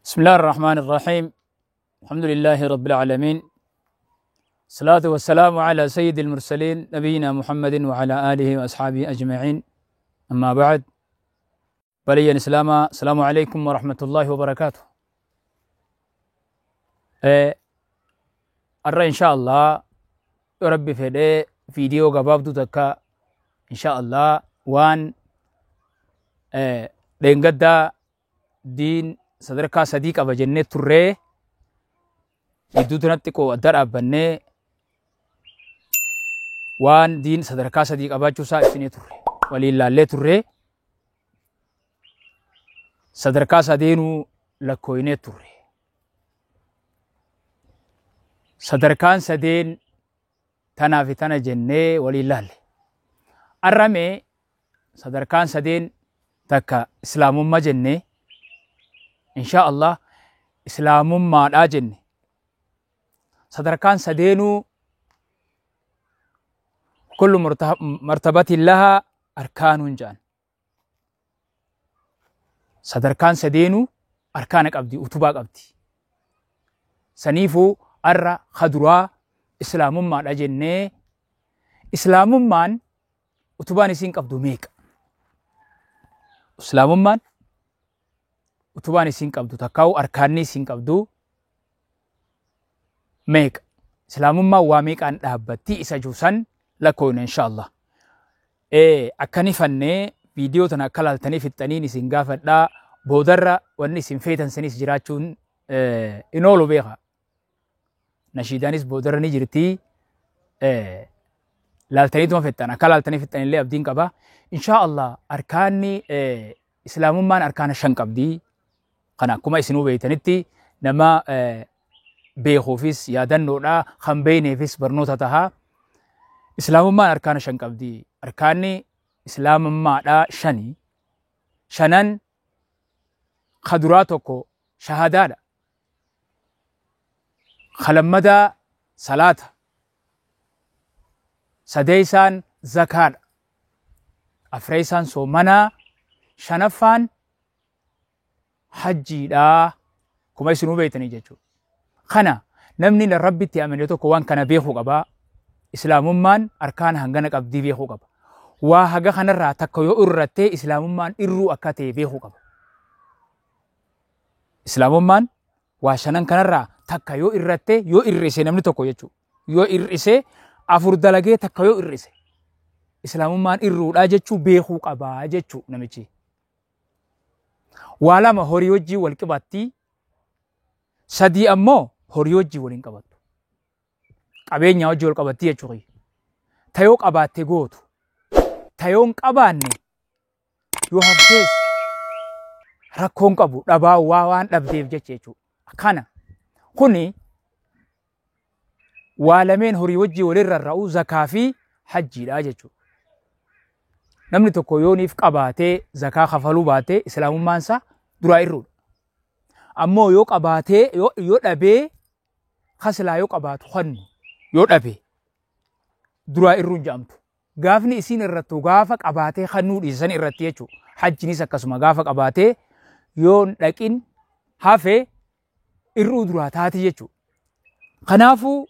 بسم الله الرحمن الرحيم. الحمد لله رب العالمين، الصلاة والسلام على سيد المرسلين نبينا محمد وعلى آله وأصحابه أجمعين. أما بعد، بلي الإسلام، السلام عليكم ورحمة الله وبركاته. أرى إن شاء الله ربي فدي فيديو gabaabduu takka إن شاء الله waan dheengaddaa diin sadarkaa sadii qaba jennee turree gidduu tanatti xiqqoo adda dhaabbannee waan diin sadarkaa sadii qabaachuu isaa ibsinee turre, waliin laallee turre, sadarkaa sadeenuu lakkooynee turre. Sadarkaan sadeen tanaa fi tana jennee waliin laalle. Arramee sadarkaan sadeen takka islaamummaa jennee, insha Allah islaamummaadhaa jenne. Sadarkaan sadeenuu kullu martabatin lahaa arkaanuun jedhan. Sadarkaan sadeenuu arkaana qabdi, utubaa qabdi. Saniifuu arra kaduraa islaamummaadha jennee, islaamummaan utubaan isiin qabdu meeqa? Islaamummaan utubaan isiin qabdu takkaa'u arkaanni isiin qabdu meeqa? Islaamummaan waa meeqaan dhaabbatti isa juusan lakkoofna insha Allah. Akkani fannee viidiyoo tana akka laaltanii fixxaniin isin gaafadhaa, boodarra wanni isin feetan sanis jiraachuun in oolu beeka. Nashiidaanis boodarra ni jirti. Laaltaniituma fixxan, akka laaltanii fixxan illee abdiin qaba. Insha Allah arkaanni islaamummaan arkaana 5 qabdi. Kana akkuma isinuu beektanitti nama beekuufis yaadannoodha, kan beekneefis barnoota taha. Islaamummaan arkaana 5 qabdi. Arkaanni islaamummaadha 5. Shanan kaduraa tokko shahaadaadha. Kalammadaa salaata. Sadeessaan zakaadha. Afreessaan soomanaa. Shanaffaan hajjiidha. Kuma isinuu beektanii jechuudha. Kana namni rabbitti amane tokko waan kana beekuu qaba. Islaamummaan arkaana hangana qabdii beekuu qaba. Waa haga kanarraa takka yoo irrattee islaamummaan irruu akka ta'e beekuu qaba. Islaamummaan waa shanan kanarraa takka yoo irrattee, yoo irrise namni tokko jechuudha. Yoo irrise, 4 dalagee takka yoo irrise, islaamummaan irruudhaa jechuu beekuu qabaa jechuu namichi. Waa 2 horii wajjin wal qabattii, 3 ammoo horii wajjin waliin qabattu. Qabeenya wajjin wal qabattii jechuudha. Tayoo qabaatte gootu. Tayoo hin qabaanne yoo haftees rakkoon qabu, dhabaa waa waan dhabdeef jecha jechuudha. Kana kuni waa lameen horii wajjin walirra ra'u, zakaa fi hajjiidha jechuudha. Namni tokko yooniif qabaatee zakaa kafaluu baatee islaamummaan isaa duraa irruudha. Ammoo yoo qabaatee, yoo dhabee, kasilaa yoo qabaatu hannu yoo dhabe duraa irruun jedhamtu. Gaafni isiin irrattu gaafa qabaatee hannuu dhiisan irratti jechuudha. Hajjinis akkasuma gaafa qabaatee yoo dhaqin hafe irruu duraa taati jechuudha. Kanaafuu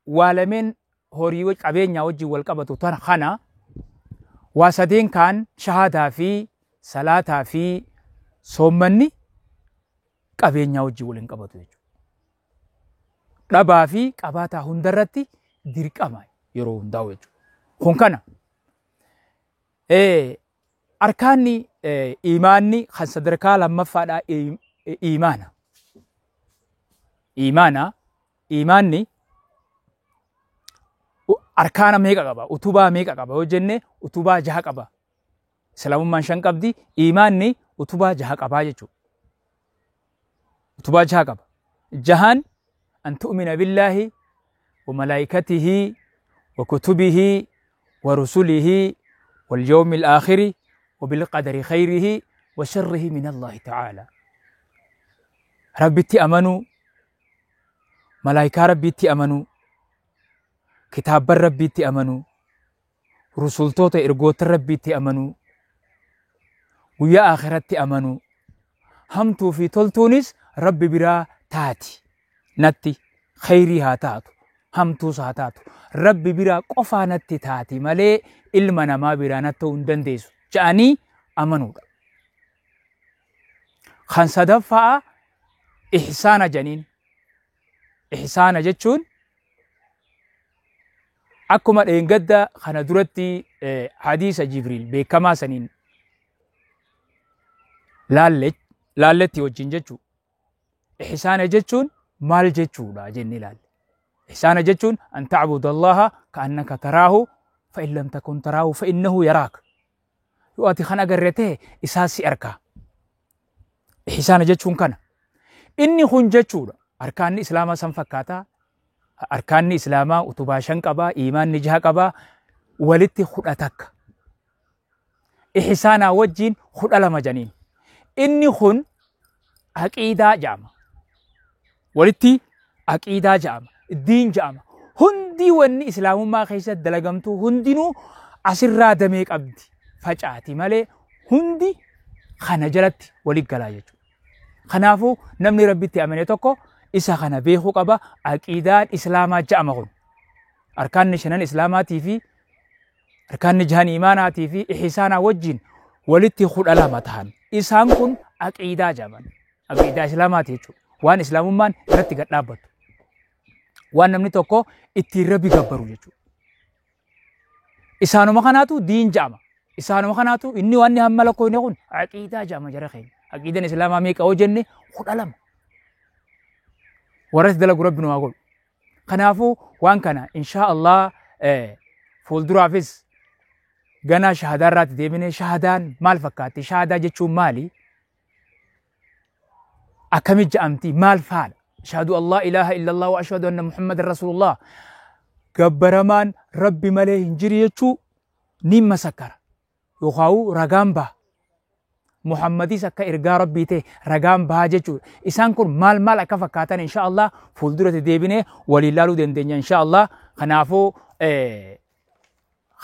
waa lameen horii qabeenyaa wajjin wal qabatu tana kana, waa sadeen kaan shahaadaa fi salaataa fi soommanni qabeenyaa wajjin waliin qabatu jechuudha. Dhabaa fi qabaataa hundarratti dirqama yeroo hundaa'u jechuudha. Kun kana. Arkaanni imaanni kan sadarkaa lammaffaadhaa imaana. Imaana, imaanni arkaana meeqa qaba? Utubaa meeqa qaba? Yoo jenne utubaa 6 qaba. Islaamummaan 5 qabdi. Imaanni utubaa 6 qabaa jechuudha. Utubaa 6 qaba. Jahan an tu'mina billaahi wa malaayikatihi wa kutubihi wa rusulihi wal yawmil aakhiri wa bil qadari khayrihi wa sharrihi min Allahi ta'ala. Rabbitti amanuu, malaayikaa Rabbiitti amanuu, kitaabban Rabbiitti amanuu, rusultoota ergoota Rabbiitti amanuu, guyyaa akhiratti amanuu, Hamtuu fi toltuunis Rabbi biraa taati. Natti khayrii haa taatu, hamtuus haa taatu, Rabbi biraa qofaa natti taati malee ilma namaa biraa natti ta'uu hin dandeessu ja'anii amanuudha. Kan sadaffaa ihsaana janiin. Ihsaana jechuun akkuma dheengadda kana duratti hadiisa Jibriil beekamaa saniin laalletti wajjin jechuudha. Ihsaana jechuun maal jechuudha jennee ilaalle. Ihsaana jechuun an ta'budu Allaha ka'annaka taraahu fa in lam takun taraahu fa innahu yaraak. Yoo ati kan agarre ta'e isaa si arka. Ihsaana jechuun kana. Inni kun jechuudha. Arkaanni Islaamaa san fakkaataa. Arkaanni Islaamaa utubaa 5 qabaa, iimaanni 6 qabaa, walitti 11. Ihsaanaa wajjin 12 janiin. Inni kun aqiidaa jedhama. Walitti aqiidaa jedhama. Diin jedhama. Hundi wanni Islaamummaa keessatti dalagamtu hundinuu asirraa damee qabdi. Facaati malee hundi kana jalatti walitti galaa jechuudha. Kanaafuu namni Rabbitti amane tokko isa kana beekuu qaba. Aqiidaan Islaamaa jedhama kun. Arkaanni 5 Islaamaatii fi arkaanni 6 iimaanaatii fi ihsaanaa wajjin walitti 12 ta'an. Isaan kun aqiidaa jedhaman. Aqiidaa Islaamaati jechuudha. Waan Islaamummaan irratti gad dhaabbattu. Waan namni tokko ittiin Rabbi gabbaru jechuudha. Isaanuma kanaatu diin jedhama. Isaanuma kanaatu inni waan inni hamma lakkoofne kun aqiidaa jedhama jara keenya. Aqiidaan Islaamaa meeqa hoo jenne 12. Warra itti dalagu Rabbi nu haa godhu. Kanaafuu waan kana inshaa Allah fuulduraafis ganaa shahadaa irraatti deebinee shahadaan maal fakkaatti? Shahadaa jechuun maali? Akkamitti jedhamti? Maal faadha? Ashhadu Allah ilaha illallah wa ashhadu anna Muhammadan Rasulullah. Gabbaramaan Rabbi malee hin jiru jechuu ni masakkara. Yookaan ragaan baha. Muhammadis akka ergaa Rabbii ta'e ragaan bahaa jechuudha. Isaan kun maal maal akka fakkaatan insha Allah fuulduratti deebinee waliin ilaaluu dandeenya insha Allah. Kanaafuu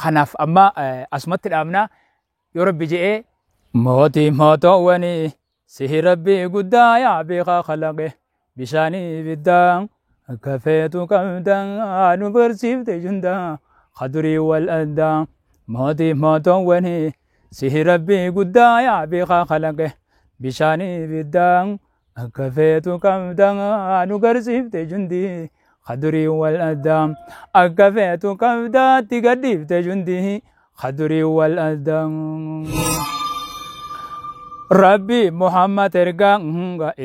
kanaaf amma asumatti dhaabna yoo Rabbi je'ee mootii mootoowwanii sihi Rabbii guddaa yaa beekaa kalaqe bishaanii ibiddaa akka feetu qabdaa nu barsiifte jundaa kadurii wal addaa mootii mootoowwanii sihi Rabbii guddaa yaa beekaa kalaqe bishaanii ibiddaa akka feetu qabdaa nu garsiifte jundii kadurii wal addaa akka feetu qabdaatti gadhiifte jundii kadurii wal addaa. Rabbi Muhammad ergaa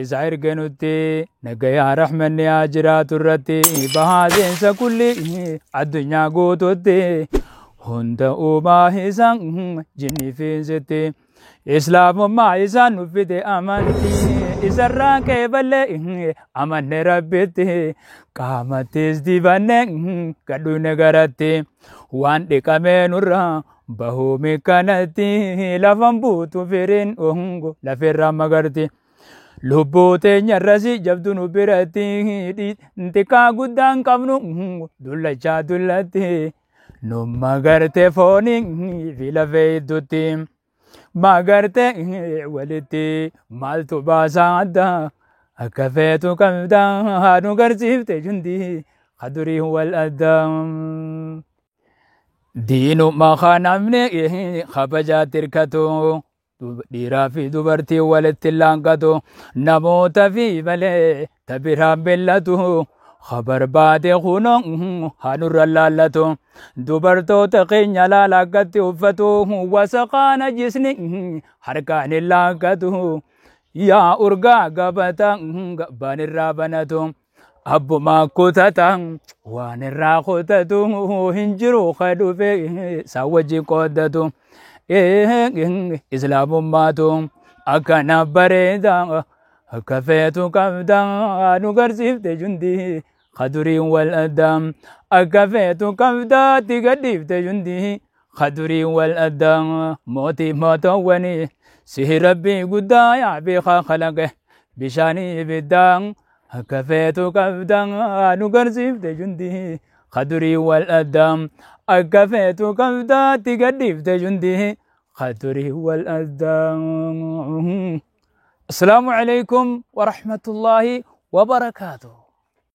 isa erge nutti nagayaa rahmanni haa jiraatu irratti bahaa seensa kulli addunyaa guututti hunda uumaa isaan jinni fiinsitti Islaamummaa isaan nu fide amantii isarraa qeeballee amanne Rabbitti qaamattis dibanne gadhuune garatti waan dhiqamee nurraa bahuumi kanatti lafan buutu firiin hongo lafirraa magarti. Lubbuu teenyarrasi jabdu nu biratti xiqqaa guddaan qabnu dullachaa dullatti nu magarte foonii fi lafee iddutti. Magarte walitti maaltu baasaa adda akka feetu qabdaa nu garsiifte jundii kadurii wal adda. Diinuma kanamni kabajaa tirkatu dhiiraa fi dubartii walitti laangatu namoota fi malee tabiraan bellatu kabarbaade kunoo hanurra laallatu dubartoota keenya laala akkatti uffatu wasaqaana jisni harkaan hin laangatu yaa urgaa gabata gabbaan irraa banatu. Abbuma kutata waan irraa kutatu hin jiru ka dhufe isaan wajjin qooddatu. Islaamummaatu akkana bareeda akka feetu qabda nu garsiifte jundii kaduriin wal adda akka feetu qabdaatti gadhiifte jundii kaduriin wal adda mootii mootoowwanii sihi Rabbii guddaa yaa beekaa kalaqe bishaanii ibiddaa akka feetu qabdaa nu garsiifte jundii kadurii wal adda akka feetu qabdaatti gadhiifte jundii kadurii wal adda. Assalaamu alaikum wa rahmatullaahi wa barakaatuh.